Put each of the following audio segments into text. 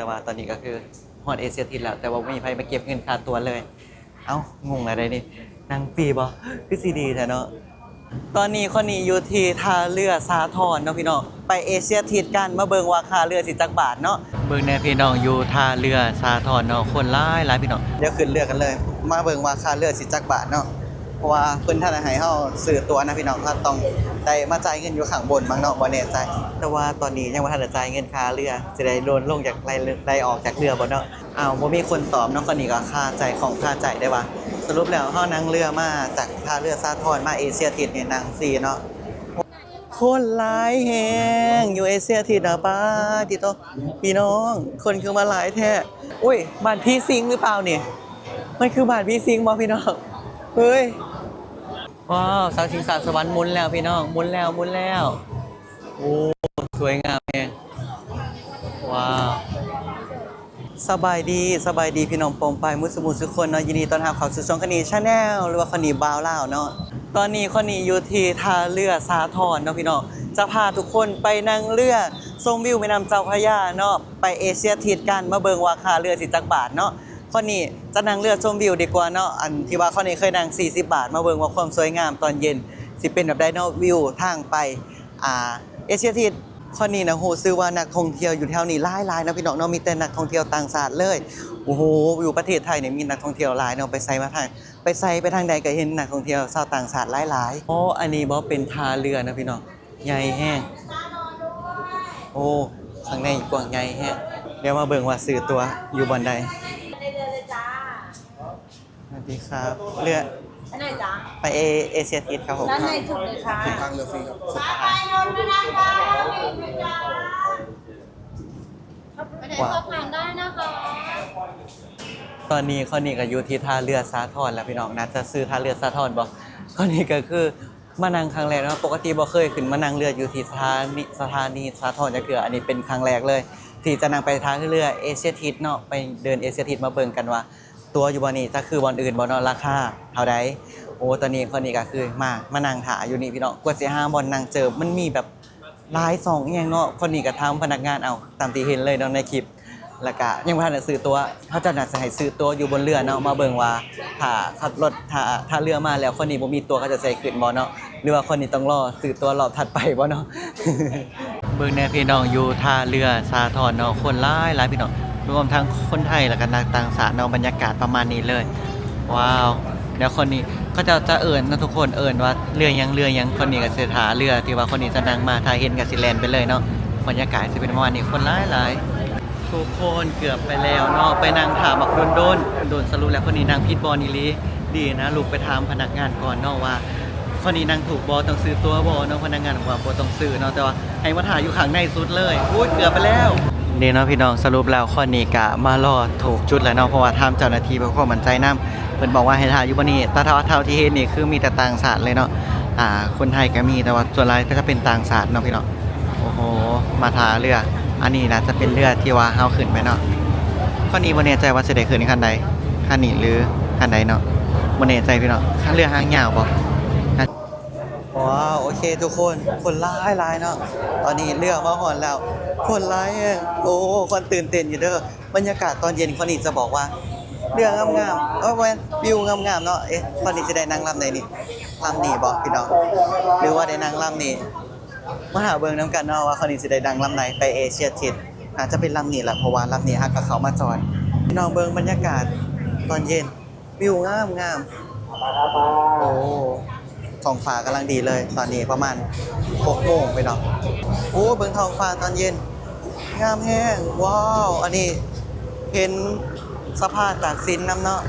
ແຕ່ວ່າຕອນນີ້ກໍຄືຮອດເອເຊຍທິດແລ້ວ ແຕ່ວ່າບໍ່ມີໃຜມາເກັບເງິນຄ່າตั๋ວເລີຍ. ເອົ້າ ງົງແລ້ວໃດນີ້ ນັ່ງຟຣີບໍ່? ຄືຊິດີແທ້ເນາະ. ຕອນນີ້ຂ້ອຍນີ້ຢູ່ທີ່ທ່າເຮືອສາທອນເນາະພີ່ນ້ອງ ໄປເອເຊຍທິດກັນ ມາເບິ່ງວ່າຄ່າເຮືອຊິຈັກບາດເນາະ. ເບິ່ງແດ່ພີ່ນ້ອງ ຢູ່ທ່າເຮືອສາທອນເນາະ ຄົນຫຼາຍໆ ພີ່ນ້ອງ. ດຽວຂຶ້ນເຮືອກັນເລີຍ ມາເບິ່ງວ່າຄ່າເຮືອຊິຈັກບາດເນາະ ເພາະວ່າເພິ່ນທັນໄດ້ໃຫ້ເຮົາຊື້ຕົ໋ວນະພີ່ນ້ອງ ເຮົາຕ້ອງໄດ້ມາຈ່າຍເງິນຢູ່ຂ້າງບົນມັ້ງເນາະ ບໍ່ແນ່ໃຈ. ແຕ່ວ່າຕອນນີ້ຍັງບໍ່ທັນໄດ້ຈ່າຍເງິນຄ່າເຮືອ ຊິໄດ້ໂດນລົງຈາກ ໄດ້ອອກຈາກເຮືອບໍ່ເນາະ. ອ້າວ ບໍ່ມີຄົນຕອບເນາະ ຂ້ອຍນີ້ກໍຄາໃຈ ຂ້ອງຄາໃຈໄດ້ວ່າ ສະຫຼຸບແລ້ວເຮົານັ່ງເຮືອມາຈາກທ່າເຮືອສາທອນມາເອເຊຍທິດນີ້ ນັ່ງຟຣີເນາະ. ຄົນຫຼາຍແຮງຢູ່ເອເຊຍທິດນະ ປາດຕິໂຕ ພີ່ນ້ອງ ຄົນຄືມາຫຼາຍແທ້. ໂອ້ຍ ບ້ານຜີສິງຫຼືເປົ່ານີ້? ມັນຄືບ້ານຜີສິງບໍ່ພີ່ນ້ອງ? ເຮີ້ຍ ວ້າວ ສັງສິງສາສະຫວັນໝູນແລ້ວພີ່ນ້ອງ ໝູນແລ້ວ ໝູນແລ້ວ. ໂອ້ ສວຍງາມແຮງ ວ້າວ. ສະບາຍດີ ສະບາຍດີພີ່ນ້ອງປ້ອງປາຍໝົດສູ່ໝູ່ສູ່ຄົນເນາະ. ຍິນດີຕ້ອນຮັບເຂົ້າສູ່ຊ່ອງຄະນີ Channel ຫຼືວ່າຄະນີບ່າວລາວເນາະ. ຕອນນີ້ຄະນີຢູ່ທີ່ທ່າເຮືອສາທອນເນາະພີ່ນ້ອງ ຈະພາທຸກຄົນໄປນັ່ງເຮືອຊົມວິວແມ່ນ້ຳເຈົ້າພະຍາເນາະ ໄປເອເຊຍທິດກັນ ມາເບິ່ງວ່າຄ່າເຮືອຊິຈັກບາດເນາະ. ຄະນີຈະນັ່ງເຮືອຊົມວິວດີກວ່າເນາະ ອັນທີ່ວ່າຄະນີເຄີຍນັ່ງສີ່ສິບບາດ ມາເບິ່ງວ່າຄວາມສວຍງາມຕອນເຢັນຊິເປັນແບບໃດເນາະ ວິວທາງໄປ ອ່າ ເອເຊຍທິດ. ຄະນີນະ ຮູ້ສຶກວ່ານັກທ່ອງທ່ຽວຢູ່ແຖວນີ້ຫຼາຍໆເນາະພີ່ນ້ອງເນາະ ມີແຕ່ນັກທ່ອງທ່ຽວຕ່າງຊາດເລີຍ. ໂອ້ໂຫ ຢູ່ປະເທດໄທນີ້ມີນັກທ່ອງທ່ຽວຫຼາຍເນາະ ໄປໃສມາທາງ ໄປໃສໄປທາງໃດກໍເຫັນນັກທ່ອງທ່ຽວຊາວຕ່າງຊາດຫຼາຍໆ. ອໍ ອັນນີ້ບໍ່ເປັນທ່າເຮືອນະພີ່ນ້ອງ ໃຫຍ່ແຮງ. ໂອ້ ຂ້າງໃນກວ້າງໃຫຍ່ແຮງ. ດຽວມາເບິ່ງວ່າຊື້ຕົ໋ວຢູ່ບ່ອນໃດ. ສະຫວັດດີຄັບ ເລືອກ ອັນໄຫນຈ໊ະ? ໄປເອ ເອເຊຍທິດຄັບຜົມ. ດ້ານໃນສຸດເລີຍຄ່ະ. ທາງເລືອກຟຣີຄັບ. ໄປໄດ້ ສອບຖາມໄດ້ນະຄະ. ຕອນນີ້ຂ້ອຍນີ້ກໍຢູ່ທີ່ທ່າເຮືອສາທອນແລ້ວພີ່ນ້ອງ ໜ້າຈະຊື່ທ່າເຮືອສາທອນບໍ່? ຂ້ອຍນີ້ກໍຄືມານັ່ງຄັ້ງແລກເນາະ ປົກກະຕິບໍ່ເຄີຍຂຶ້ນມານັ່ງເຮືອຢູ່ທີ່ສະຖານີ ສະຖານີສາທອນຈັກເທື່ອ. ອັນນີ້ເປັນຄັ້ງແລກເລີຍທີ່ຈະນັ່ງໄປທ່າເຮືອເອເຊຍທິດເນາະ ໄປເດີນເອເຊຍທິດ ມາເບິ່ງກັນວ່າ ຕົ໋ວຢູ່ບ່ອນນີ້ຈະຄືບ່ອນອື່ນບໍ່ເນາະ ລາຄາເທົ່າໃດ? ໂອ້ ຕອນນີ້ຂ້ອຍນີ້ກໍຄືມາ ມານັ່ງຖ້າຢູ່ນີ້ພີ່ນ້ອງ ກວ່າຊິຫາບ່ອນນັ່ງເຈີ ມັນມີແບບຫຼາຍຊ່ອງອີ່ຫຍັງເນາະ. ຂ້ອຍນີ້ກໍຖາມພະນັກງານເອົາ ຕາມທີ່ເຫັນເລີຍເນາະໃນຄລິບ ແລ້ວກໍຍັງບໍ່ທັນໄດ້ຊື້ຕົ໋ວ. ເຂົາເຈົ້າໜ້າຈະໃຫ້ຊື້ຕົ໋ວຢູ່ບົນເຮືອເນາະ ມາເບິ່ງວ່າຖ້າຂັບລົດ ຖ້າ ຖ້າເຮືອມາແລ້ວ ຂ້ອຍນີ້ບໍ່ມີຕົ໋ວ ເຂົາເຈົ້າຊິໃຫ້ຂຶ້ນບໍ່ເນາະ ຫຼືວ່າຂ້ອຍນີ້ຕ້ອງລໍຊື້ຕົ໋ວລອບຖັດໄປບໍ່ເນາະ. ເບິ່ງແດ່ພີ່ນ້ອງ ຢູ່ທ່າເຮືອສາທອນເນາະ ຄົນຫຼາຍໆ ພີ່ນ້ອງ ລວມທັງຄົນໄທ ແລ້ວກໍນັກຕ່າງຊາດເນາະ. ບັນຍາກາດປະມານນີ້ເລີຍ. ວ້າວ ແລ້ວຄົນນີ້ເຂົາເຈົ້າຈະເອີ້ນເນາະທຸກຄົນ ເອີ້ນວ່າເຮືອຫຍັງ ເຮືອຫຍັງ. ຄົນນີ້ກໍຊິທ່າເຮືອທີ່ວ່າຄົນນີ້ຈະນັ່ງມາ ຖ້າເຫັນກໍຊິແລ່ນໄປເລີຍເນາະ. ບັນຍາກາດຊິເປັນປະມານນີ້ ຄົນຫຼາຍໆ. ທຸກຄົນເກືອບໄປແລ້ວເນາະ ໄປນັ່ງຖ້າບັກດົນໆ ດົນ ສະຫຼຸບແລ້ວຄົນນີ້ນັ່ງຜິດບ່ອນອີ່ຫຼີ. ດີນະ ລຸກໄປຖາມພະນັກງານກ່ອນເນາະວ່າ ຂ້ອຍນີ້ນັ່ງຖືກບໍ່ ຕ້ອງຊື້ຕົ໋ວບໍ່ເນາະ. ພະນັກງານບອກວ່າບໍ່ຕ້ອງຊື້ເນາະ ແຕ່ວ່າໃຫ້ມາຖ້າຢູ່ຂ້າງໃນສຸດເລີຍ. ໂອ້ຍ ເກືອບໄປແລ້ວ. ນີ້ເນາະພີ່ນ້ອງ ສະຫຼຸບແລ້ວຂ້ອຍນີ້ກະມາລໍຖືກຈຸດແລ້ວເນາະ ເພາະວ່າຖາມເຈົ້າໜ້າທີ່ເພື່ອຄວາມໝັ້ນໃຈນຳ ເພິ່ນບອກວ່າໃຫ້ຖ້າຢູ່ບ່ອນນີ້. ແຕ່ເທົ່າ ເທົ່າທີ່ເຫັນນີ້ຄືມີແຕ່ຕ່າງຊາດເລີຍເນາະ ອ່າ ຄົນໄທກໍມີ ແຕ່ວ່າສ່ວນຫຼາຍກໍຈະເປັນຕ່າງຊາດເນາະພີ່ນ້ອງ. ໂອ້ໂຫ ມາຖ້າເຮືອ ອັນນີ້ໜ້າຈະເປັນເຮືອທີ່ວ່າເຮົາຂຶ້ນໄປເນາະ. ຄັນນີ້ບໍ່ແນ່ໃຈວ່າຊິໄດ້ຂຶ້ນຄັນໃດ ຄັນນີ້ຫຼືຄັນໃດເນາະ ບໍ່ແນ່ໃຈພີ່ນ້ອງ. ເຮືອຫາງຍາວບໍ່? ວ້າວ ໂອເຄທຸກຄົນ ຄົນຫຼາຍໆເນາະ. ຕອນນີ້ເຮືອມາຮອດແລ້ວ ຄົນຫຼາຍແຮງ. ໂອ້ ຄວາມຕື່ນເຕັ້ນຢູ່ເດີ. ບັນຍາກາດຕອນເຢັນຂ້ອຍນີ້ຈະບອກວ່າເຮືອງາມໆ ເອີ ບໍ່ແມ່ນ ວິວງາມໆເນາະ. ເອະ ຂ້ອຍນີ້ຊິໄດ້ນັ່ງລຳໃດນີ້? ລຳນີ້ບໍ່ພີ່ນ້ອງ ຫຼືວ່າໄດ້ນັ່ງລາມນີ້? ມາຖ້າເບິ່ງນຳກັນເນາະວ່າຂ້ອຍນີ້ຊິໄດ້ນັ່ງລຳໃດໄປເອເຊຍທິດ. ໜ້າຈະເປັນລຳນີ້ແຫຼະ ເພາະວ່າລຳນີ້ຫາກໍເຂົ້າມາຈອດ. ພີ່ນ້ອງເບິ່ງບັນຍາກາດຕອນເຢັນ ວິວງາມໆ. ໂອ້ ທ້ອງຟ້າກຳລັງດີເລີຍ ຕອນນີ້ປະມານຫົກໂມງພີ່ນ້ອງ. ໂອ້ ເບິ່ງທ້ອງຟ້າຕອນເຢັນ ງາມແຮງ. ວ້າວ ອັນນີ້ເຫັນສະພານຕາກສິນນຳເນາະ.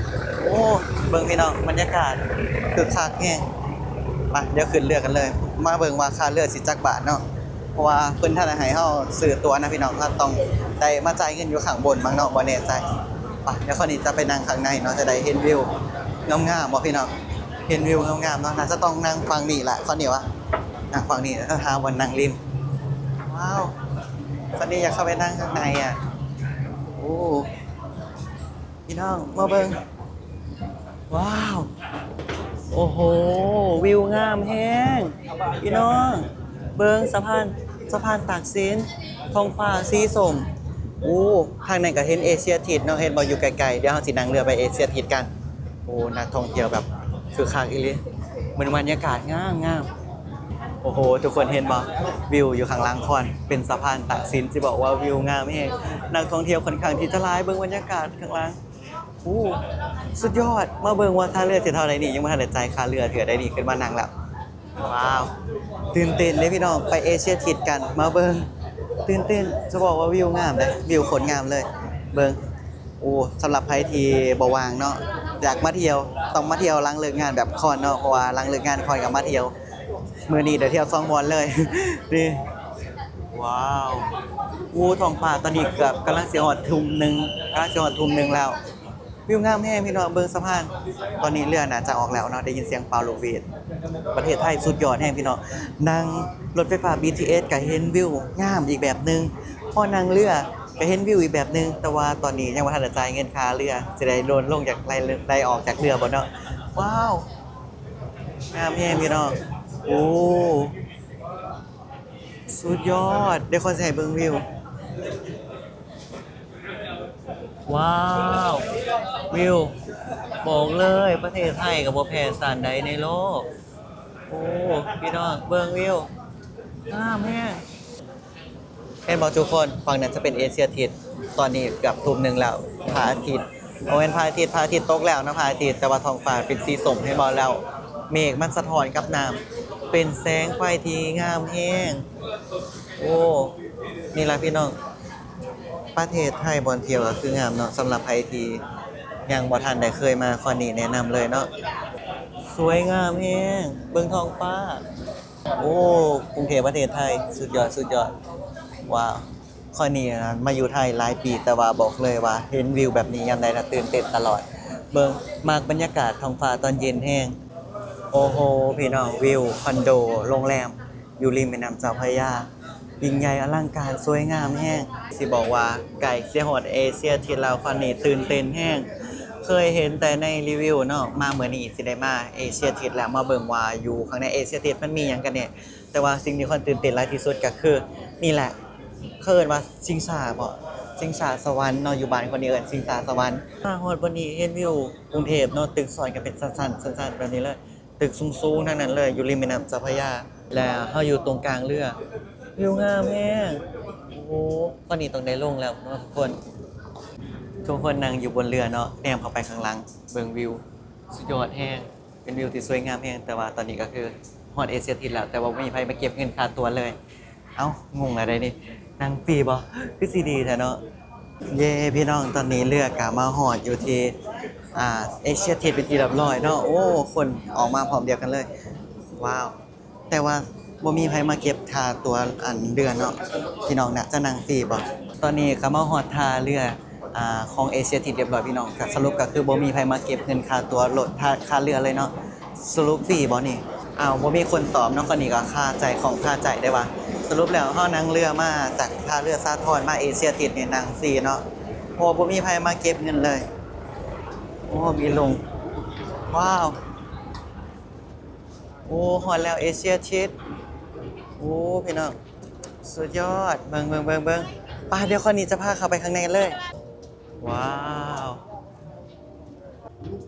ໂອ້ ເບິ່ງພີ່ນ້ອງ ບັນຍາກາດຄຶກຄັກແຮງ. ໄປ ດຽວຂຶ້ນເຮືອກັນເລີຍ ມາເບິ່ງວ່າຄ່າເຮືອຊິຈັກບາດເນາະ ເພາະວ່າເພິ່ນທັນໄດ້ໃຫ້ເຮົາຊື້ຕົ໋ວນະພີ່ນ້ອງ ເຮົາຕ້ອງໄດ້ມາຈ່າຍເງິນຢູ່ຂ້າງບົນມັ້ງເນາະ ບໍ່ແນ່ໃຈ. ໄປ ດຽວຂ້ອຍນີ້ຈະໄປນັ່ງຂ້າງໃນເນາະ ຈະໄດ້ເຫັນວິວງາມໆບໍ່ພີ່ນ້ອງ? ເຫັນວິວງາມໆເນາະ. ໜ້າຈະຕ້ອງນັ່ງຝັ່ງນີ້ແຫຼະ ຂ້ອຍນີ້ຫວາ ນັ່ງຝັ່ງນີ້ ຫາບ່ອນນັ່ງລິນ. ວ້າວ ຂ້ອຍນີ້ຢາກເຂົ້າໄປນັ່ງຂ້າງໃນອະ. ໂອ້ ພີ່ນ້ອງມາເບິ່ງ ວ້າວ ໂອ້ໂຫ ວິວງາມແຮງພີ່ນ້ອງ. ເບິ່ງສະພານ ສະພານຕາກສິນ ທ້ອງຟ້າສີສົ້ມ. ໂອ້ ທາງນັ້ນກໍເຫັນເອເຊຍທິດເນາະ ເຫັນບໍ່ ຢູ່ໄກໆ. ດຽວເຮົາຊິນັ່ງເຮືອໄປເອເຊຍທິດກັນ. ໂອ້ ນັກທ່ອງທ່ຽວແບບຄຶກຄັກອີ່ຫຼີ. ມັນບັນຍາກາດງາມໆ. ໂອ້ໂຫ ທຸກຄົນເຫັນບໍ່ ວິວຢູ່ຂ້າງຫຼັງຄອນ ເປັນສະພານຕາກສິນ. ຊິບອກວ່າວິວງາມແຮງ. ນັກທ່ອງທ່ຽວຂ້ອນຂ້າງທີ່ຈະຫຼາຍ. ເບິ່ງບັນຍາກາດຂ້າງຫຼັງ. ໂອ້ ສຸດຍອດ. ມາເບິ່ງວ່າທ່າເຮືອຊິເທົ່າໃດນີ້ ຍັງບໍ່ທັນໄດ້ຈ່າຍຄ່າເຮືອເທື່ອໃດນີ້ ຂຶ້ນມານັ່ງແລ້ວ. ວ້າວ ຕື່ນເຕັ້ນເດ້ພີ່ນ້ອງ ໄປເອເຊຍທິດກັນ ມາເບິ່ງ. ຕື່ນເຕັ້ນ ຈະບອກວ່າວິວງາມເດ້ ວິວໂຄດງາມເລີຍ. ເບິ່ງ ໂອ້ ສຳລັບໃຜທີ່ບໍ່ວ່າງເນາະ ຢາກມາທ່ຽວ ຕ້ອງມາທ່ຽວຫຼັງເລີກງານແບບຄອນເນາະ ເພາະວ່າຫຼັງເລີກງານຄອນກໍມາທ່ຽວ. ມື້ນີ້ໄດ້ທ່ຽວສອງບ່ອນເລີຍ ນີ້. ວ້າວ ໂອ້ ທ້ອງຟ້າຕອນນີ້ເກືອບກຳລັງຊິຮອດທຸ່ມໜຶ່ງ ກຳລັງຊິຮອດທຸ່ມໜຶ່ງແລ້ວ. ວິວງາມແຮງພີ່ນ້ອງ ເບິ່ງສະພານ. ຕອນນີ້ເຮືອໜ້າຈະອອກແລ້ວເນາະ ໄດ້ຍິນສຽງເປົ່າລູກຫວີດ. ປະເທດໄທສຸດຍອດແຮງພີ່ນ້ອງ ນັ່ງລົດໄຟຟ້າ ບີທີເອສ ກໍເຫັນວິວງາມອີກແບບໜຶ່ງ ພໍນັ່ງເຮືອກໍເຫັນວິວອີກແບບໜຶ່ງ. ແຕ່ວ່າຕອນນີ້ຍັງບໍ່ທັນໄດ້ຈ່າຍເງິນຄ່າເຮືອ ຊິໄດ້ໂດນລົງຈາກ ໄດ້ອອກຈາກເຮືອບໍ່ເນາະ. ວ້າວ ງາມແຮງພີ່ນ້ອງ. ໂອ້ ສຸດຍອດ ດຽວຂ້ອຍຊິໃຫ້ເບິ່ງວິວ. ວ້າວ ວິວ ບອກເລີຍ ປະເທດໄທກໍບໍ່ແພ້ຊາດໃດໃນໂລກ. ໂອ້ ພີ່ນ້ອງເບິ່ງວິວ ງາມແຮງ. ເຫັນບໍ່ທຸກຄົນ ຝັ່ງນັ້ນຈະເປັນເອເຊຍທິດ. ຕອນນີ້ເກືອບທຸ່ມໜຶ່ງແລ້ວ ພະອາທິດ ບໍ່ແມ່ນພະອາທິດ ພະອາທິດຕົກແລ້ວເນາະ ພະອາທິດ ແຕ່ວ່າທ້ອງຟ້າເປັນສີສົ້ມ ເຫັນບໍ່ ແລ້ວເມກມັນສະທ້ອນກັບນ້ຳ ເປັນແສງໄຟທີ່ງາມແຮງ. ໂອ້ ນີ້ລະພີ່ນ້ອງ ປະເທດໄທບ່ອນທ່ຽວກໍຄືງາມເນາະ. ສຳລັບໃຜທີ່ຍັງບໍ່ທັນໄດ້ເຄີຍມາຄອນນີ້ ແນະນຳເລີຍເນາະ ສວຍງາມແຮງ. ເບິ່ງທ້ອງຟ້າ ໂອ້ ກຸງເທບປະເທດໄທ ສຸດຍອດ ສຸດຍອດ. ວ້າວ ຂ້ອຍນີ້ນະ ມາຢູ່ໄທຫຼາຍປີ ແຕ່ວ່າບອກເລີຍວ່າເຫັນວິວແບບນີ້ຍາມໃດລະຕື່ນເຕັ້ນຕະຫຼອດ. ເບິ່ງ ມັກບັນຍາກາດທ້ອງຟ້າຕອນເຢັນແຮງ. ໂອ້ໂຫ ພີ່ນ້ອງ ວິວຄອນໂດ ໂຮງແຮມຢູ່ລິມແມ່ນ້ຳເຈົ້າພະຍາ ຍິ່ງໃຫຍ່ອະລັງການ ສວຍງາມແຮງ. ຊິບອກວ່າໃກ້ຊິຮອດເອເຊຍທິດແລ້ວ ຄອນນີ້ຕື່ນເຕັ້ນແຮງ. ເຄີຍເຫັນແຕ່ໃນຣີວິວເນາະ ມາມື້ນີ້ຊິໄດ້ມາເອເຊຍທິດແລ້ວ ມາເບິ່ງວ່າຢູ່ຂ້າງໃນເອເຊຍທິດມັນມີຫຍັງກັນແນ່. ແຕ່ວ່າສິ່ງທີ່ຂ້ອຍຕື່ນເຕັ້ນຫຼາຍທີ່ສຸດກໍຄືນີ້ແຫຼະ ເຂົາເອີ້ນວ່າຊິງສາບໍ ຊິງສາສະຫວັນເນາະ ຢູ່ບ້ານຂ້ອຍນີ້ເອີ້ນຊິງສາສະຫວັນ. ມາຮອດບ່ອນນີ້ເຫັນວິວກຸງເທບເນາະ ຕຶກຊ້ອນກັນເປັນຊັ້ນໆ ຊັ້ນໆ ແບບນີ້ເລີຍ ຕຶກສູງໆ ທັງນັ້ນເລີຍ ຢູ່ລິມແມ່ນ້ຳເຈົ້າພະຍາ ແລະ ເຮົາຢູ່ຕົງກາງເຮືອ ວິວງາມແຮງ. ໂອ້ໂຫ ຕອນນີ້ຕ້ອງໄດ້ລົງແລ້ວເນາະທຸກຄົນ. ທຸກຄົນນັ່ງຢູ່ບົນເຮືອເນາະ ແນມເຂົ້າໄປຂ້າງຫຼັງ ເບິ່ງວິວ ສຸດຍອດແຮງ. ເປັນວິວທີ່ສວຍງາມແຮງ ແຕ່ວ່າຕອນນີ້ກໍຄືຮອດເອເຊຍທິດແລ້ວ ແຕ່ວ່າບໍ່ມີໃຜມາເກັບເງິນຄ່າຕົ໋ວເລີຍ. ເອົ້າ ງົງລະໃດນີ້ ນັ່ງຟຣີບໍ? ຄືຊິດີແທ້ເນາະ. ເຢ້ ພີ່ນ້ອງ ຕອນນີ້ເຮືອກໍມາຮອດຢູ່ທີ່ ອ່າ ເອເຊຍທິດເປັນທີ່ຮຽບຮ້ອຍເນາະ. ໂອ້ ຄົນອອກມາພ້ອມດຽວກັນເລີຍ ວ້າວ. ແຕ່ວ່າບໍ່ມີໃຜມາເກັບຄ່າຕົ໋ວອັນເຮືອເນາະ ພີ່ນ້ອງ ໜ້າຈະນັ່ງຟຣີບໍ? ຕອນນີ້ກໍມາຮອດທ່າເຮືອ ອ່າ ຂອງເອເຊຍທິດຮຽບຮ້ອຍ ພີ່ນ້ອງ. ກໍສະຫຼຸບກໍຄືບໍ່ມີໃຜມາເກັບເງິນຄ່າຕົ໋ວລົດ ຄ່າ ຄ່າເຮືອເລີຍເນາະ. ສະຫຼຸບຟຣີບໍນີ້? ອ້າວ ບໍ່ມີຄົນຕອບເນາະ. ຂ້ອຍນີ້ກໍຄາໃຈ ຂ້ອງຄາໃຈໄດ້ວ່າ ສະຫຼຸບແລ້ວເຮົານັ່ງເຮືອມາຈາກທ່າເຮືອສາທອນມາເອເຊຍທິດນີ້ນັ່ງຟຣີເນາະ ເພາະວ່າບໍ່ມີໃຜມາເກັບເງິນເລີຍ. ໂອ້ ມີລົງ ວ້າວ. ໂອ້ ຮອດແລ້ວເອເຊຍທິດ. ໂອ້ ພີ່ນ້ອງ ສຸດຍອດ. ເບິ່ງ ເບິ່ງ ເບິ່ງ ເບິ່ງ ໄປ ດຽວຂ້ອຍນີ້ຈະພາເຂົ້າໄປຂ້າງໃນເລີຍ. ວ້າວ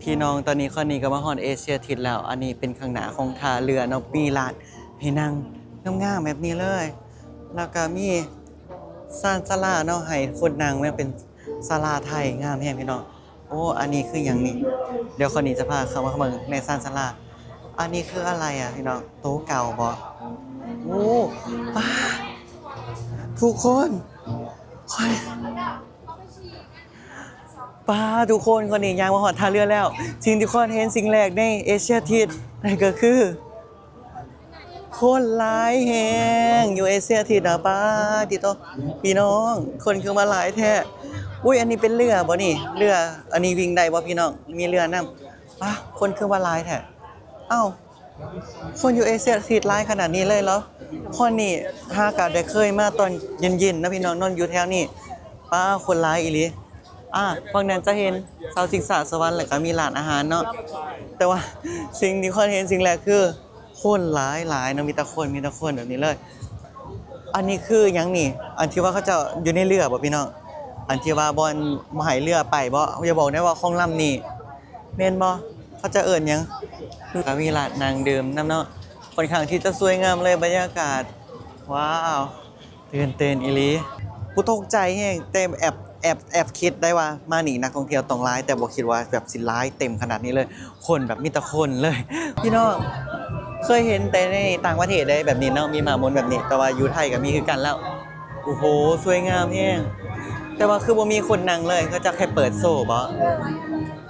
ພີ່ນ້ອງ ຕອນນີ້ຂ້ອຍນີ້ກໍມາຮອດເອເຊຍທິດແລ້ວ. ອັນນີ້ເປັນຂ້າງໜ້າຂອງທ່າເຮືອເນາະ ມີລານໃຫ້ນັ່ງງາມໆ ແບບນີ້ເລີຍ ແລ້ວກໍມີຊານສາລາເນາະ ໃຫ້ຄົນນັ່ງ ແມ່ນເປັນສາລາໄທ ງາມແຮງ ພີ່ນ້ອງ. ໂອ້ ອັນນີ້ຄືຫຍັງນີ້? ດຽວຂ້ອຍນີ້ຈະພາເຂົ້າມາເບິ່ງໃນຊານສາລາ. ອັນນີ້ຄືອະໄລອະ ພີ່ນ້ອງ? ໂຕະເກົ່າບໍ? ໂອ້ ປ້າ ທຸກຄົນ ຂ້ອຍ ປ້າ ທຸກຄົນ ຂ້ອຍນີ້ຍ່າງມາຮອດທ່າເຮືອແລ້ວ. ສິ່ງທີ່ຂ້ອຍເຫັນສິ່ງແລກໃນເອເຊຍທິດ ນັ້ນກໍຄື ຄົນຫຼາຍແຮງຢູ່ເອເຊຍທິດນະ. ປາດຕິໂຕ ພີ່ນ້ອງ ຄົນຄືມາຫຼາຍແທ້. ອຸ້ຍ ອັນນີ້ເປັນເຮືອບໍ່ນີ້? ເຮືອ ອັນນີ້ວິ່ງໄດ້ບໍ່ພີ່ນ້ອງ? ມີເຮືອນຳ. ປາດ ຄົນຄືມາຫຼາຍແທ້. ເອົ້າ ຄົນຢູ່ເອເຊຍທິດຫຼາຍຂະໜາດນີ້ເລີຍເນາະ. ຂ້ອຍນີ້ຫາກະໄດ້ເຄີຍມາຕອນເຢັນໆນະພີ່ນ້ອງ ນອນຢູ່ແຖວນີ້. ປາດ ຄົນຫຼາຍອີ່ຫຼີ. ອາ ຝັ່ງນັ້ນຈະເຫັນເສົາຊິງສາສະຫວັນ ແລ້ວກໍມີຮ້ານອາຫານເນາະ. ແຕ່ວ່າສິ່ງທີ່ຂ້ອຍເຫັນສິ່ງແລກຄື ຄົນຫຼາຍໆເນາະ ມີແຕ່ຄົນ ມີແຕ່ຄົນແບບນີ້ເລີຍ. ອັນນີ້ຄືຫຍັງນີ້? ອັນທີ່ວ່າເຂົາເຈົ້າຢູ່ໃນເຮືອບໍ່ພີ່ນ້ອງ? ອັນທີ່ວ່າບ່ອນບໍ່ໃຫ້ເຮືອໄປບໍ? ຢ່າບອກແນ່ວ່າຂອງລຳນີ້ ແມ່ນບໍ່? ເຂົາເຈົ້າເອີ້ນຫຍັງ? ກໍມີຮ້ານນັ່ງດື່ມນຳເນາະ ຂ້ອນຂ້າງທີ່ຈະສວຍງາມເລີຍ ບັນຍາກາດ ວ້າວ ຕື່ນເຕັ້ນອີ່ຫຼີ. ກູຕົກໃຈແຮງ ແຕ່ແອບ ແອບ ແອບຄິດໄດ້ວ່າມານີ້ນັກທ່ອງທ່ຽວຕ້ອງຫຼາຍ ແຕ່ບໍ່ຄິດວ່າແບບຊິຫຼາຍເຕັມຂະໜາດນີ້ເລີຍ. ຄົນແບບມີແຕ່ຄົນເລີຍ ພີ່ນ້ອງ. ເຄີຍເຫັນແຕ່ໃນຕ່າງປະເທດເດ້ແບບນີ້ເນາະ ມີມ້າໝູນແບບນີ້ ແຕ່ວ່າຢູ່ໄທກໍມີຄືກັນແລ້ວ. ໂອ້ໂຫ ສວຍງາມແຮງ ແຕ່ວ່າຄືບໍ່ມີຄົນນັ່ງເລີຍ ເຂົາເຈົ້າແຄ່ເປີດໂຊບໍ?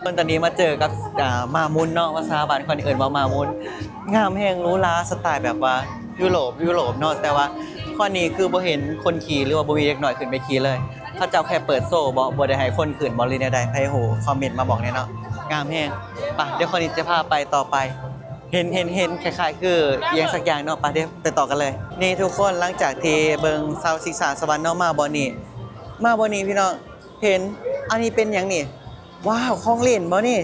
ເພິ່ນຕອນນີ້ມາເຈີກັບ ອ່າ ມ້າໝູນເນາະ ພາສາບ້ານຂ້ອຍນີ້ເອີ້ນວ່າມ້າໝູນ. ງາມແຮງ ຫຼູຫຼາ ສະໄຕລ໌ແບບວ່າຢູໂຣບ ຢູໂຣບເນາະ ແຕ່ວ່າຂ້ອຍນີ້ຄືບໍ່ເຫັນຄົນຂີ່ ຫຼືວ່າບໍ່ມີເດັກນ້ອຍຂຶ້ນໄປຂີ່ເລີຍ. ເຂົາເຈົ້າແຄ່ເປີດໂຊບໍ? ບໍ່ໄດ້ໃຫ້ຄົນຂຶ້ນບໍ ຫຼືແນວໃດ? ໃຜຮູ້ຄອມເມັນມາບອກແດ່ເນາະ. ງາມແຮງ. ໄປ ດຽວຂ້ອຍນີ້ຈະພາໄປຕໍ່ໄປ. ເຫັນ ເຫັນ ເຫັນຄ້າຍໆຄືອີ່ຫຍັງສັກຢ່າງເນາະ. ໄປ ດຽວໄປຕໍ່ກັນເລີຍ. ນີ້ທຸກຄົນ ຫຼັງຈາກທີ່ເບິ່ງເສົາຊິງສາສະຫວັນເນາະ ມາບ່ອນນີ້ ມາບ່ອນນີ້ພີ່ນ້ອງ ເຫັນ ອັນນີ້ເປັນຫຍັງນີ້? ວ້າວ ຂອງຫຼິ້ນບໍນີ້?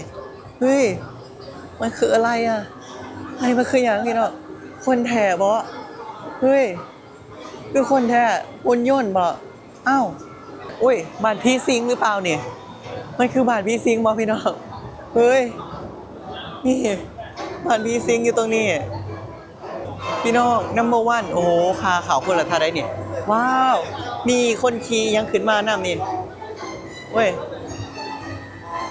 ເຮີ້ຍ ມັນຄືອະໄລອະ? ອັນນີ້ມັນຄືຫຍັງພີ່ນ້ອງ? ຄົນແທ້ບໍ? ເຮີ້ຍ ຄືຄົນແທ້ ຫຸ່ນຍົນບໍ? ອ້າວ ໂອ້ຍ ບ້ານຜີສິງຫຼືເປົ່ານີ້? ມັນຄືບ້ານຜີສິງບໍພີ່ນ້ອງ? ເຮີ້ຍ ນີ້ ບ້ານຜີສິງຢູ່ຕົງນີ້ ພີ່ນ້ອງ. ນຳເບີວັນ ໂອ້ໂຫ ຄ່າເຂົ້າຄົນລະເທົ່າໃດນີ້? ວ້າວ ມີຄົນຂີ່ຫຍັງຂຶ້ນມານຳນີ້ ເວີຍ.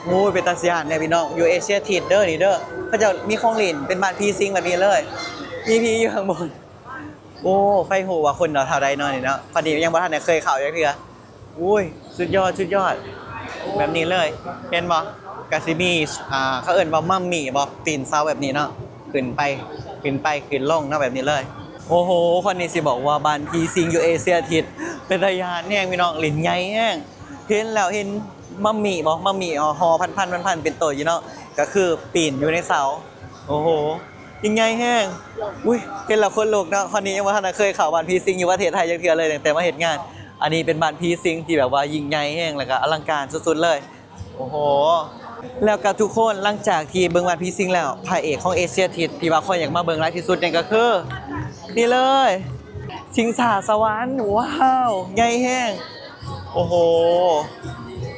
ໂອ້ຍ ເປັນຕາຢ້ານແທ້ພີ່ນ້ອງ ຢູ່ເອເຊຍທິດເດີນີ້ເດີ ເຂົາເຈົ້າມີຂອງຫຼິ້ນເປັນບ້ານຜີສິງແບບນີ້ເລີຍ ມີຜີຢູ່ຂ້າງບົນ. ໂອ້ ໃຜຮູ້ວ່າຄົນລະເທົ່າໃດເນາະນີ້ເນາະ. ຂ້ອຍນີ້ຍັງບໍ່ທັນໄດ້ເຄີຍເຂົ້າຈັກເທື່ອ. ໂອ້ຍ ສຸດຍອດ ສຸດຍອດ ແບບນີ້ເລີຍ ເຫັນບໍ່? ກະຊິມີ ອ່າ ເຂົາເອີ້ນວ່າມັມໝີ່ບໍ ປີນເສົາແບບນີ້ເນາະ ຂຶ້ນໄປ ຂຶ້ນໄປ ຂຶ້ນລົງເນາະ ແບບນີ້ເລີຍ. ໂອ້ໂຫ ຂ້ອຍນີ້ຊິບອກວ່າບ້ານຜີສິງຢູ່ເອເຊຍທິດ ເປັນຕາຢ້ານແຮງພີ່ນ້ອງ ຫຼິ້ນໃຫຍ່ແຮງ. ເຫັນແລ້ວເຫັນມັມໝີ່ບໍ ມັມໝີ່ຫໍ່ພັນໆ ເປັນໂຕຢູ່ເນາະ ກະຄືປີນຢູ່ໃນເສົາ. ໂອ້ໂຫ ຍິ່ງໃຫຍ່ແຮງ ອຸ້ຍ ເຫັນແລ້ວຂົນລຸກເນາະ. ຂ້ອຍນີ້ຍັງບໍ່ທັນໄດ້ເຄີຍເຂົ້າບ້ານຜີສິງຢູ່ປະເທດໄທຈັກເທື່ອເລີຍ ຕັ້ງແຕ່ມາເຮັດງານ. ອັນນີ້ເປັນບ້ານຜີສິງທີ່ແບບວ່າຍິ່ງໃຫຍ່ແຮງ ແລ້ວກະອະລັງການສຸດໆເລີຍ. ໂອ້ໂຫ ແລ້ວກະທຸກຄົນ ຫຼັງຈາກທີ່ເບິ່ງບ້ານຜີສິງແລ້ວ ພະເອກຂອງເອເຊຍທິດທີ່ວ່າຂ້ອຍຢາກມາເບິ່ງຫຼາຍທີ່ສຸດນີ້ກະຄື ນີ້ເລີຍ ຊິງສາສະຫວັນ. ວ້າວ ໃຫຍ່ແຮງ ໂອ້ໂຫ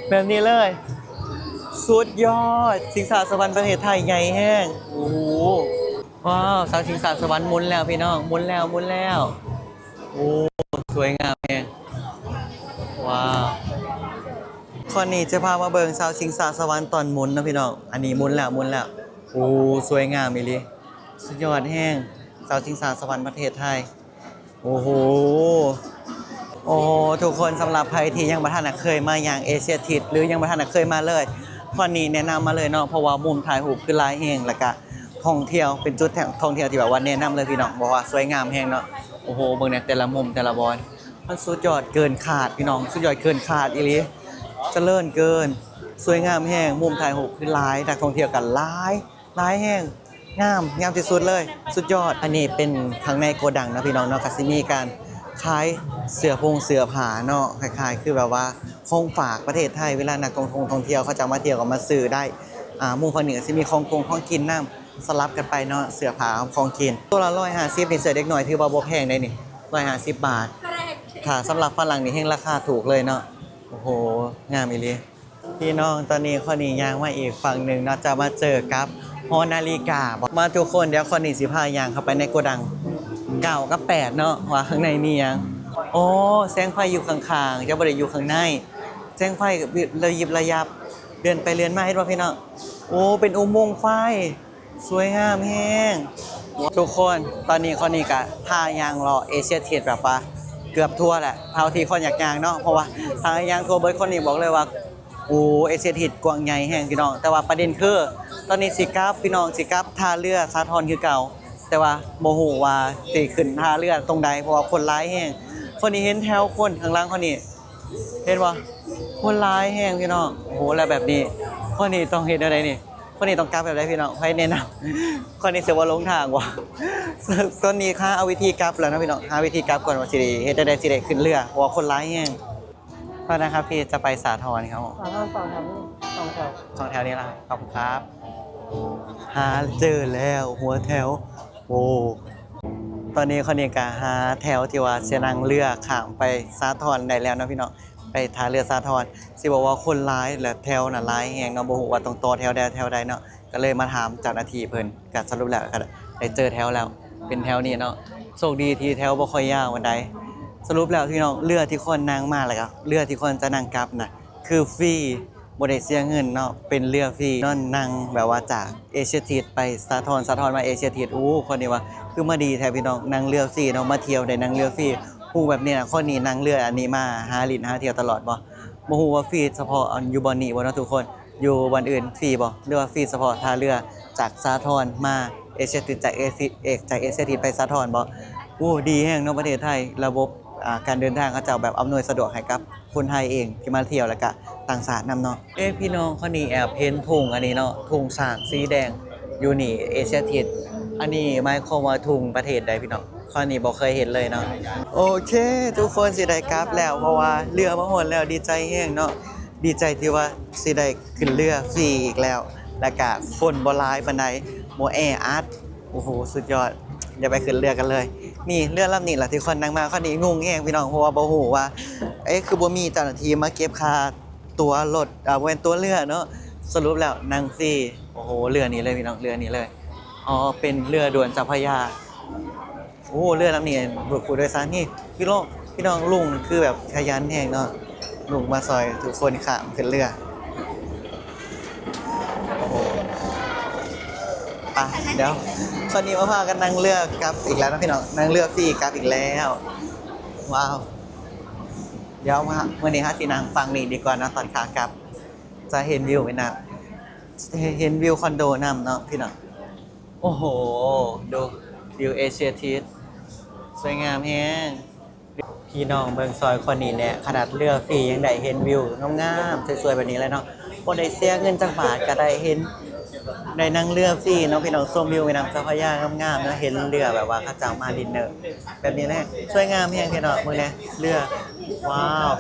ແບບນີ້ເລີຍ ສຸດຍອດ ຊິງສາສະຫວັນປະເທດໄທໃຫຍ່ແຮງ. ໂອ້ໂຫ ວ້າວ ເສົາຊິງສາສະຫວັນໝູນແລ້ວພີ່ນ້ອງ ໝູນແລ້ວ ໝູນແລ້ວ. ໂອ້ ສວຍງາມແຮງ ວ້າວ. ຂ້ອຍນີ້ຈະພາມາເບິ່ງເສົາຊິງສາສະຫວັນຕອນໝູນເນາະພີ່ນ້ອງ ອັນນີ້ໝູນແລ້ວ ໝູນແລ້ວ. ໂອ້ ສວຍງາມອີ່ຫຼີ ສຸດຍອດແຮງ ເສົາຊິງສາສະຫວັນປະເທດໄທ. ໂອ້ໂຫ ໂອ້ ທຸກຄົນ ສຳລັບໃຜທີ່ຍັງບໍ່ທັນເຄີຍມາຍ່າງເອເຊຍທິດ ຫຼືຍັງບໍ່ທັນເຄີຍມາເລີຍ ຂ້ອຍນີ້ແນະນຳມາເລີຍເນາະ ເພາະວ່າມຸມຖ່າຍຮູບຄືຫຼາຍແຮງ ແລ້ວກະທ່ອງທ່ຽວ ເປັນຈຸດທ່ອງທ່ຽວທີ່ແບບວ່າແນະນຳເລີຍພີ່ນ້ອງ ເພາະວ່າສວຍງາມແຮງເນາະ. ໂອ້ໂຫ ເບິ່ງແດ່ ແຕ່ລະມຸມແຕ່ລະບ່ອນ ມັນສຸດຍອດເກີນຄາດພີ່ນ້ອງ ສຸດຍອດເກີນຄາດອີ່ຫຼີ ຈະເລີນເກີນ ສວຍງາມແຮງ ມຸມຖ່າຍຮູບຄືຫຼາຍ ນັກທ່ອງທ່ຽວກະຫຼາຍ ຫຼາຍແຮງ ງາມ ງາມທີ່ສຸດເລີຍ ສຸດຍອດ. ອັນນີ້ເປັນຂ້າງໃນໂກດັງເນາະພີ່ນ້ອງເນາະ ກະຊິມີການຂາຍເສື້ອຜົງເສື້ອຜ້າເນາະ ຄ້າຍໆຄືແບບວ່າຂອງຝາກປະເທດໄທ ເວລານັກທ່ອງທ່ອງທ່ຽວເຂົາເຈົ້າມາທ່ຽວກໍມາຊື້ໄດ້. ອ່າ ມຸມຝັ່ງນີ້ກະຊິມີຂອງກົງຂອງກິນນຳ ສະຫຼັບກັນໄປເນາະ ເສື້ອຜ້າກັບຂອງກິນ. ໂຕລະຮ້ອຍຫ້າສິບນີ້ ເສື້ອເດັກນ້ອຍຖືວ່າບໍ່ແພງໃດນີ້ ຮ້ອຍຫ້າສິບບາດ. ຖ້າສຳລັບຝຣັ່ງນີ້ແຮ່ງລາຄາຖືກເລີຍເນາະ. ໂອ້ໂຫ ງາມອີ່ຫຼີ. ພີ່ນ້ອງ ຕອນນີ້ຂ້ອຍນີ້ຍ່າງມາອີກຝັ່ງໜຶ່ງເນາະ ຈະມາເຈີກັບຫໍນາລິກາ. ມາທຸກຄົນ ດຽວຂ້ອຍນີ້ຊິພາຍ່າງເຂົ້າໄປໃນໂກດັງເກົ້າກັບແປດເນາະ ວ່າຂ້າງໃນມີຫຍັງ. ອໍ ແສງໄຟຢູ່ຂ້າງໆ ຈະບໍ່ໄດ້ຢູ່ຂ້າງໃນ ແສງໄຟລະຍິບລະຍັບ ເລື່ອນໄປເລື່ອນມາ ເຫັນບໍ່ພີ່ນ້ອງ? ໂອ້ ເປັນອຸໂມງໄຟ ສວຍງາມແຮງ. ທຸກຄົນ ຕອນນີ້ຂ້ອຍນີ້ກະພາຍ່າງເລາະເອເຊຍທິດແບບວ່າເກືອບທົ່ວແຫຼະ ເທົ່າທີ່ຂ້ອຍຢາກຍ່າງເນາະ ເພາະວ່າຖ້າຍ່າງທົ່ວເບິດ ຂ້ອຍນີ້ບອກເລີຍວ່າ ໂອ້ ເອເຊຍທິດກວ້າງໃຫຍ່ແຮງພີ່ນ້ອງ. ແຕ່ວ່າປະເດັນຄື ຕອນນີ້ຊິກັບ ພີ່ນ້ອງ ຊິກັບທ່າເຮືອສາທອນຄືເກົ່າ ແຕ່ວ່າບໍ່ຮູ້ວ່າຊິຂຶ້ນທ່າເຮືອຕົງໃດ ເພາະວ່າຄົນຫຼາຍແຮງ. ຂ້ອຍນີ້ເຫັນແຖວຄົນຂ້າງຫຼັງຂ້ອຍນີ້ ເຫັນບໍ່? ຄົນຫຼາຍແຮງພີ່ນ້ອງ. ໂອ້ໂຫ ແລ້ວແບບນີ້ຂ້ອຍນີ້ຕ້ອງເຮັດແນວໃດນີ້? ຂ້ອຍນີ້ຕ້ອງກັບແບບໃດພີ່ນ້ອງ? ໃຜແນະນຳ? ຂ້ອຍນີ້ຊິບໍ່ຫຼົງທາງບໍ່? ຕອນນີ້ຫາເອົາວິທີກັບແລ້ວເນາະພີ່ນ້ອງ ຫາວິທີກັບກ່ອນວ່າຊິໄດ້ເຮັດແນວໃດ ຊິໄດ້ຂຶ້ນເຮືອ ເພາະວ່າຄົນຫຼາຍແຮງ. ໂທດນະຄັບ ພີ່ຈະໄປສາທອນຄັບ. ສາທອນສອງແຖວນີ້ ສອງແຖວ ສອງແຖວນີ້ລະ ຂອບຄຸນຄັບ. ຫາເຈີແລ້ວຫົວແຖວ. ໂອ້ ຕອນນີ້ຂ້ອຍນີ້ກະຫາແຖວທີ່ວ່າຊິນັ່ງເຮືອຂ້າມໄປສາທອນໄດ້ແລ້ວເນາະພີ່ນ້ອງ. ໄປທ່າເຮືອສາທອນ ຊິບອກວ່າຄົນຫຼາຍ ແລະ ແຖວນະຫຼາຍແຮງເນາະ ບໍ່ຮູ້ວ່າຕ້ອງຕໍ່ແຖວໃດແຖວໃດເນາະ ກໍເລີຍມາຖາມເຈົ້າໜ້າທີ່ເພິ່ນ ກໍສະຫຼຸບແລ້ວກໍໄດ້ເຈີແຖວແລ້ວ ເປັນແຖວນີ້ເນາະ ໂຊກດີທີ່ແຖວບໍ່ຄ່ອຍຍາວປານໃດ. ສະຫຼຸບແລ້ວພີ່ນ້ອງ ເຮືອທີ່ຄວນນັ່ງມາ ແລ້ວກໍເຮືອທີ່ຄວນຈະນັ່ງກັບນະ ຄືຟຣີ ບໍ່ໄດ້ເສຍເງິນເນາະ ເປັນເຮືອຟຣີເນາະ ນັ່ງແບບວ່າຈາກເອເຊຍທິດໄປສາທອນ ສາທອນມາເອເຊຍທິດ. ໂອ້ ຄົນນີ້ວ່າຄືມາດີແທ້ພີ່ນ້ອງ ນັ່ງເຮືອຟຣີເນາະ ມາທ່ຽວໄດ້ນັ່ງເຮືອຟຣີ. ຮູ້ແບບນີ້ນະ ຄົນນີ້ນັ່ງເຮືອອັນນີ້ມາຫາຫຼິ້ນຫາທ່ຽວຕະຫຼອດບໍ່? ບໍ່ຮູ້ວ່າຟຣີສະເພາະອັນຢູ່ບ່ອນນີ້ບໍ່ເນາະທຸກຄົນ? ຢູ່ບ່ອນອື່ນຟຣີບໍ່ ຫຼືວ່າຟຣີສະເພາະທ່າເຮືອຈາກສາທອນມາເອເຊຍທິດ ຈາກເອເຊຍ ເອກ ຈາກເອເຊຍທິດໄປສາທອນບໍ່? ໂອ້ ດີແຮງເນາະ ປະເທດໄທ ລະບົບ ອ່າ ການເດີນທາງເຂົາເຈົ້າແບບອຳນວຍສະດວກໃຫ້ກັບຄົນໄທເອງທີ່ມາທ່ຽວ ແລ້ວກະຕ່າງຊາດນຳເນາະ. ເອ ພີ່ນ້ອງ ຄາວນີ້ແອບເຫັນທຸງອັນນີ້ເນາະ ທຸງຊ້າງສີແດງຢູ່ນີ້ ເອເຊຍທິດ ອັນນີ້ໝາຍຄວາມວ່າທຸງປະເທດໃດພີ່ນ້ອງ? ຄາວນີ້ບໍ່ເຄີຍເຫັນເລີຍເນາະ. ໂອເຄ ທຸກຄົນ ຊິໄດ້ກັບແລ້ວ ເພາະວ່າເຮືອມາຮອດແລ້ວ ດີໃຈແຮງເນາະ ດີໃຈທີ່ວ່າຊິໄດ້ຂຶ້ນເຮືອຟຣີອີກແລ້ວ ແລ້ວກະຄົນບໍ່ຫຼາຍປານໃດ ບໍ່ແອອັດ. ໂອ້ໂຫ ສຸດຍອດ ດຽວໄປຂຶ້ນເຮືອກັນເລີຍ. ນີ້ເຮືອລຳນີ້ລະທີ່ຂ້ອຍນັ່ງມາ ຄາວນີ້ງົງແຮງພີ່ນ້ອງ ເພາະວ່າບໍ່ຮູ້ວ່າ ເອ ຄືບໍ່ມີເຈົ້າໜ້າທີ່ມາເກັບຄ່າ ຕົ໋ວລົດ ອ່າ ບໍ່ແມ່ນຕົ໋ວເຮືອເນາະ ສະຫຼຸບແລ້ວນັ່ງຟຣີ. ໂອ້ໂຫ ເຮືອນີ້ເລີຍພີ່ນ້ອງ ເຮືອນີ້ເລີຍ ອໍ ເປັນເຮືອດ່ວນເຈົ້າພະຍາ. ໂອ້ ເຮືອລຳນີ້ຜູ້ໂດຍສານນີ້ ພີ່ນ້ອງ ພີ່ນ້ອງ ລຸງຄືແບບຂະຫຍັນແຮງເນາະ ລຸງມາຊ່ອຍທຸກຄົນຂ້າມຂຶ້ນເຮືອ. ໂອ້ໂຫ ໄປ ດຽວ ຕອນນີ້ມາພາກັນນັ່ງເຮືອກັບອີກແລ້ວເນາະພີ່ນ້ອງ ນັ່ງເຮືອຟຣີກັບອີກແລ້ວ. ວ້າວ ດຽວມາ ມື້ນີ້ເຮົາຊິນັ່ງຝັ່ງນີ້ດີກວ່າເນາະ ຕອນຂາກັບ ຈະເຫັນວິວແມ່ນ້ຳ ເຫັນວິວຄອນໂດນຳເນາະພີ່ນ້ອງ. ໂອ້ໂຫ ດູວິວເອເຊຍທິດ ສວຍງາມແຮງ. ພີ່ນ້ອງເບິ່ງຊ່ອຍຄົນນີ້ແດ່ ຂະໜາດເຮືອຟຣີຍັງໄດ້ເຫັນວິວງາມໆ ສວຍໆ ແບບນີ້ເລີຍເນາະ ບໍ່ໄດ້ເສຍເງິນຈັກບາດກໍໄດ້ເຫັນ ໄດ້ນັ່ງເຮືອຟຣີເນາະພີ່ນ້ອງ ຊົມວິວແມ່ນ້ຳເຈົ້າພະຍາງາມໆ ເນາະ ເຫັນເຮືອແບບວ່າເຂົາເຈົ້າມາດິນເນີ ແບບນີ້ແຫຼະ ສວຍງາມແຮງພີ່ນ້ອງ. ເບິ່ງແດ່ເຮືອ ວ້າວ.